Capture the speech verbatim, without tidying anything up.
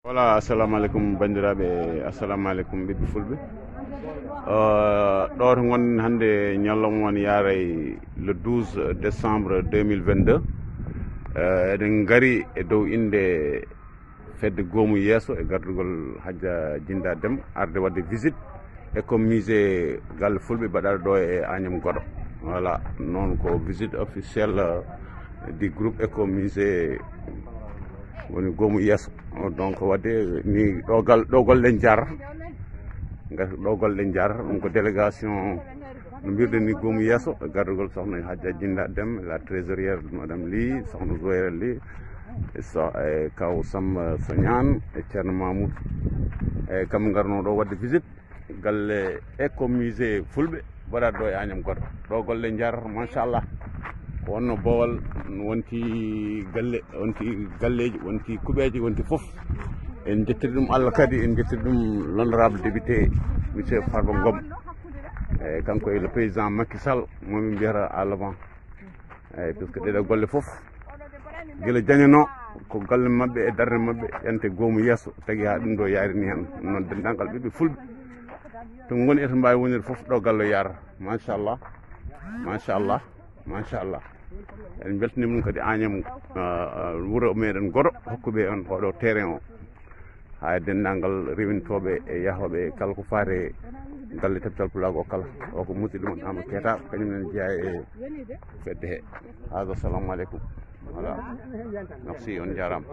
Voilà, assalamu aleykum banndiraaɓe, assalamu aleykum ɓiɓɓe fulɓe. Euh, ɗo to ngonɗen hannde, ñalawma on yaaray le douze décembre deux mille vingt-deux. Euh, eɗen ngari e dow innde fedde Goomu Yeeso e gardugol Hajja Jinda Dem arde waɗde visite e ko musée galle fulɓe baɗaɗo ɗo e Agnam Godo. Voilà, noon ko visite officielle, euh, du groupe Eco Musée woni Goomu Yeeso. Donc wadde ni ɗo gal-, ɗo golle njar, ngati ɗo golle njar, ɗum ko délégation no mbirɗen ni Goomu Yeeso, gardugol sohna Hajja Jinda Dem, la trésorière, madame Ly, sohna Zoyra Ly, e so-, e kaw Samba Soñaan, e Ceerno Mamoud. E kamɓe ngarno ɗo wadde visite galle Eco Musée fulɓe, mbaɗat ɗo e Agnam Godo. Ɗo golle njar, machallah. Ko wonno Bowal, wonti galle, wonti galleji, wonti kuɓeji, wonti fof. En jettiri ɗum Allah kadi, en jettiri ɗum l'honorable député, monsieur Farba Ngom. E kanko e le président Macky Sall, momin mbiyata à l'avant. Eyyi, puisque ɗeɗo golle fof, gila jañano, ko galle maɓɓe e darde maɓɓe, ƴante Goomu Yeeso, tagi ha ɗum ɗo yarini hen. Noon denndangal ɓiɓɓe fulɓe, to ngoni eto mbawi wonir fof, ɗo galle yara. Machallah, machallah, machallah. En beltanima ɗum kadi Agnam, ah, ah, wuuro meɗen Godo, hokkuɓe on oɗo terrain o. Ha e denndaangal rewintooɓe e yahooɓe e kala ko faati e galle Tapital Pulaagu o kala. O ko musidɗo mon Amadou Keita, kañum en jeyaa e fedde he. Haga, assalamu aleykum. Voilà. Merci, on njaaraama.